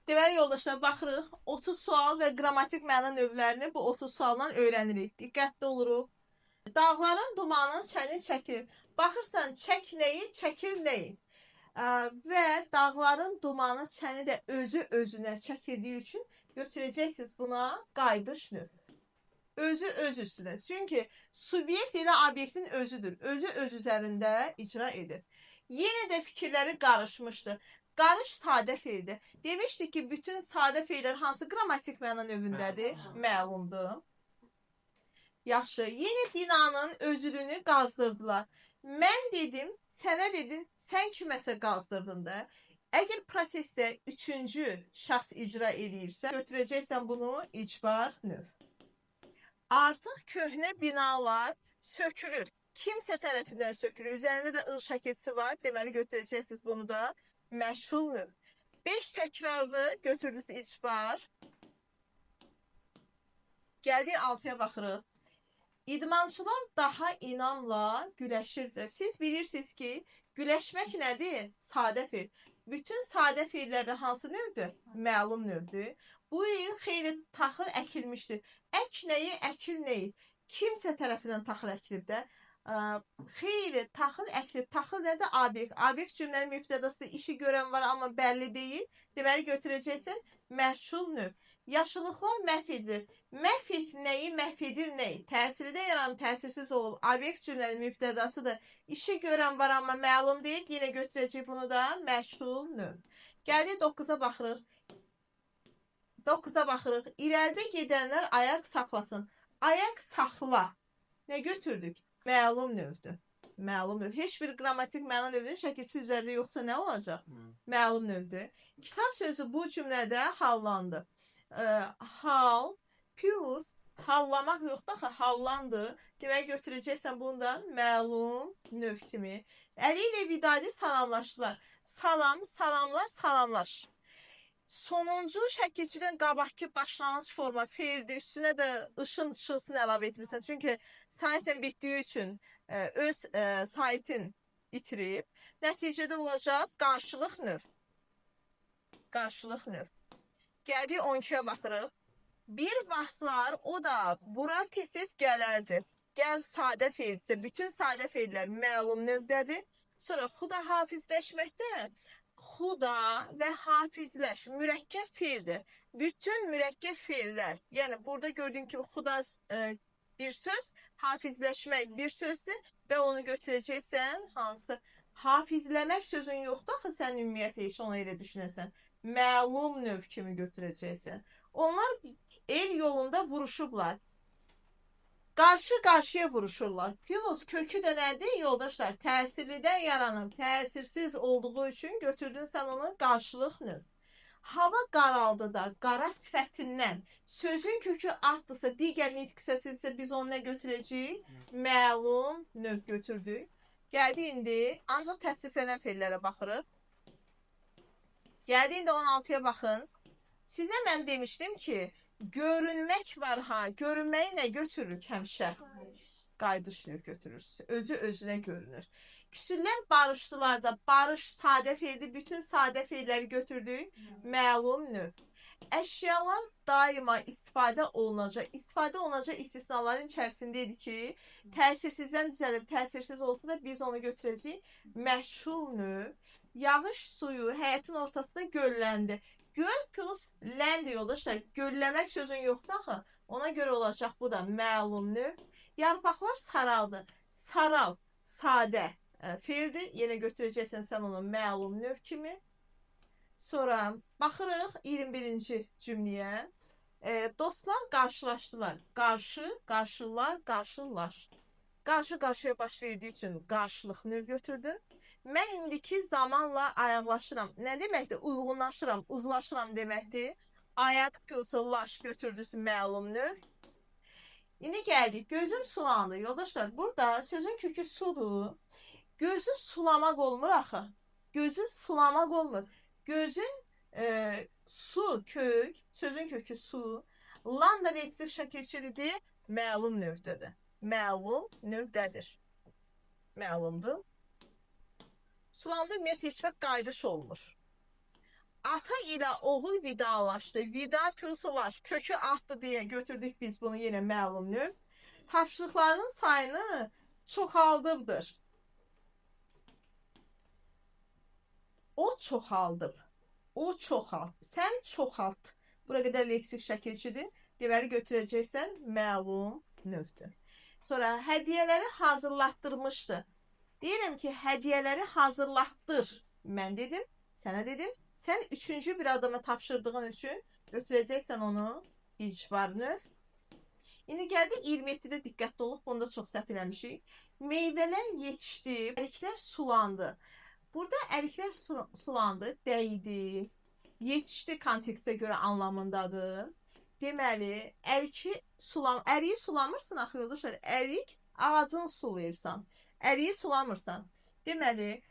Deməli yoldaşlar, baxırıq 30 sual və qrammatik məna növlərini bu 30 sualla öyrənirik. Diqqətli oluruq. Dağların dumanı çəni çəkilir. Baxırsan, çək nəyi, çəkil nəyi. Və dağların dumanı çəni də özü özünə çəkildiyi üçün götürəcəksiniz buna qayıdış növ. Özü öz üstünə. Çünki subyekt ilə obyektin özüdür. Özü öz üzərində icra edir. Yenə də fikirləri qarışmışdı. Qarış sadə feildir. Demişdik ki, bütün sadə feillər hansı qrammatik məna növündədir? Məlumdur. Yaxşı, yenə binanın özülünü qazdırdılar. Mən dedim, sənə dedin, sən kiməsə qazdırdın da. Əgər prosesdə üçüncü şəxs icra eləyirsə, götürəcəksən bunu icbar növ. Artıq köhnə binalar sökülür. Kimsə tərəfindən sökülür. Üzərində də ıl şəkilçisi var. Deməli, götürəcəksiniz bunu da məchul növ. 5 təkrarlı götürdünüz icbar. Gəldik 6-ya baxırıq. İdmançılar daha inamla güləşirdilər. Siz bilirsiniz ki, güləşmək nədir? Sadə feil. Bütün sadə feillərdə hansı növdür? Məlum növdür. Bu il xeyli taxıl əkilmişdir. Ək nəyi, əkil nəyi? Kimsə tərəfindən taxıl əkilib də. Xeyli taxıl əkilib. Taxıl nədir? Obyekt. Obyekt cümlənin mübtədasıdır. İşi görən var, amma bəlli deyil. Deməli, götürəcəksən məhçul növ. Yaşıllıqlar məhv edilir. Məhv et nəyi, məhv edir nəyi? Təsirdə yaranıb, təsirsiz olub. Obyekt cümlənin mübtədasıdır. İşi görən var, amma məlum deyil. Yenə götürəcək bunu da məhçul növ. Gəldik 9-a baxırıq. 9-a baxırıq. İrəlidə gedənlər ayaq saxlasın. Ayaq saxla. Nə götürdük? Məlum növdür. Məlum növ. Heç bir qrammatik məna növünün şəkilçisi üzərində yoxsa nə olacaq? Məlum növdür. Kitab sözü bu cümlədə hallandı. Hal plus hallamaq yoxdur axı, hallandı. Deməli, götürəcəksən bunu da məlum növ kimi. Əli ilə Vidadi salamlaşdılar. Salam, salamla, salamlaş. Sonuncu şəkilçidən qabaqki başlanğıc forma feildir. Üstünə də ışın şılsını əlavə etmirsən. Çünki saytla bitdiyi üçün öz saytın itirib. Nəticədə olacaq qarşılıq növ. Qarşılıq növ. Gəldik 12-yə baxırıq. Bir vaxtlar o da bura tez-tez gələrdi. Gəl sadə feildirsə, bütün sadə feillər məlum növdədir. Sonra xuda hafizləşməkdə xuda və hafizləş mürəkkəb feildir. Bütün mürəkkəb feillər, yəni burada gördüyün kimi xuda bir söz, hafizləşmək bir sözdür və onu götürəcəksən hansı? Hafizləmək sözün yoxdur axı sən ümumiyyətlə heç onu elə düşünəsən. Məlum növ kimi götürəcəksən. Onlar el yolunda vuruşublar. Qarşı-qarşıya vuruşurlar. Plus kökü də nədir yoldaşlar? Təsirlidən yaranıb, təsirsiz olduğu üçün götürdün sən onu qarşılıq növ. Hava qaraldı da, qara sifətindən. Sözün kökü atdırsa, digər nitq hissəsidirsə biz onu nə götürəcəyik? Məlum növ götürdük. Gəldi indi, ancaq təsriflənən feillərə baxırıq. Gəldi indi 16-ya baxın. Sizə mən demişdim ki, görünmək var ha, görünməyi nə götürürük həmişə? Qayıdış növ götürürsünüz. Özü özünə görünür. Küsürlər barışdılar da, barış sadə feildir. Bütün sadə feilləri götürdük. Məlum növ. Əşyalar daima istifadə olunacaq. İstifadə olunacaq istisnaların içərisində idi ki, təsirsizdən düzəlib, təsirsiz olsa da biz onu götürəcəyik. Məhçul növ. Yağış suyu həyətin ortasında gölləndi. Göl plus ləndi yoldaşlar. Gölləmək sözün yoxdur axı. Ona görə olacaq bu da məlum növ. Yarpaqlar saraldı. Saral, sadə feildir. Yenə götürəcəksən sən onu məlum növ kimi. Sonra baxırıq 21-ci cümləyə. Dostlar qarşılaşdılar. Qarşı, qarşılar, qarşılaş. Qarşı-qarşıya baş verdiyi üçün qarşılıq növ götürdün. Mən indiki zamanla ayaqlaşıram. Nə deməkdir? Uyğunlaşıram, uzlaşıram deməkdir. Ayaq plus laş götürdüsü məlum növ. İndi gəldik. Gözüm sulandı. Yoldaşlar, burada sözün kökü sudur. Gözü sulamaq olmur axı. Gözü sulamaq olmur. Gözün su kök, sözün kökü su. Lan da leksik şəkilçilidir, məlum növdədir. Məlum növdədir. Məlumdur. Sulandı ümumiyyətlə heç vaxt qayıdış olmur. Ata ilə oğul vidalaşdı. Vida plusulaş, kökü atdı deyə götürdük biz bunu yenə məlum növ. Tapşırıqlarının sayını çoxaldıbdır. O çoxaldıb. O çoxalt. Sən çoxalt. Bura qədər leksik şəkilçidir. Deməli götürəcəksən məlum növdür. Sonra hədiyyələri hazırlatdırmışdı. Deyirəm ki, hədiyyələri hazırlatdır. Mən dedim, sənə dedim. Sən üçüncü bir adama tapşırdığın üçün götürəcəksən onu icbar növ. İndi gəldik 27-də diqqətli olaq. Bunda çox səhv eləmişik. Meyvələr yetişdi, əriklər sulandı. Burada əriklər sulandı, dəydi, yetişdi kontekstə görə anlamındadır. Deməli, əriyi sulamırsın axı yoldaşlar. Ərik ağacını sulayırsan. Əriyi sulamırsan. Deməli,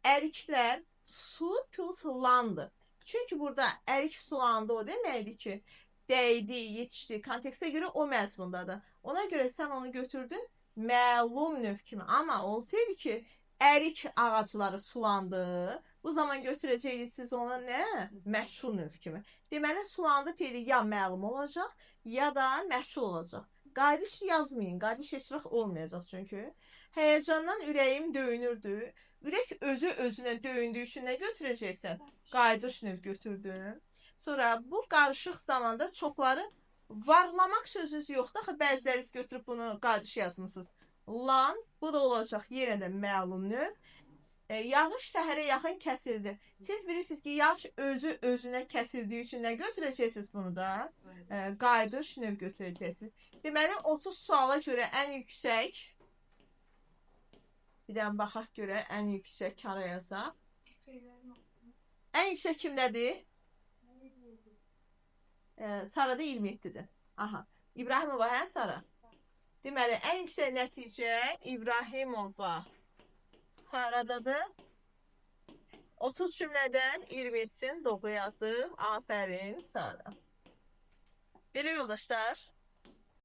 əriklər su plus landı. Çünki burada ərik sulandı o deməkdir ki, dəydi, yetişdi. Kontekstə görə o məzmundadır. Ona görə sən onu götürdün məlum növ kimi. Amma olsaydı ki, ərik ağacları sulandı, bu zaman götürəcəkdik siz ona nə? Məhçul növ kimi. Deməli, sulandı feili ya məlum olacaq, ya da məhçul olacaq. Qayıdış yazmayın. Qayıdış heç vaxt olmayacaq çünki. Həyəcandan ürəyim döyünürdü. Ürək özü özünə döyündüyü üçün nə götürəcəksən? Qayıdış növ götürdüm. Sonra bu qarışıq zamanda çoxları varlamaq sözünüz yoxdur. Axı bəziləriniz götürüb bunu qayıdış yazmısınız. Lan, bu da olacaq yenə də məlum növ. Yağış səhərə yaxın kəsildi. Siz bilirsiniz ki, yağış özü özünə kəsildiyi üçün nə götürəcəksiniz bunu da? Qayıdış növ götürəcəksiniz. Deməli, 30 suala görə ən yüksək, bir dənə baxaq görə ən yüksək hara yazaq. Ən yüksək kimdədir? Sarada 27-dir. Aha. İbrahimova, hə Sara? Deməli, ən yüksək nəticə İbrahimova Saradadır. 30 cümlədən 27-sini doğru yazıb. Afərin Sara. Belə yoldaşlar.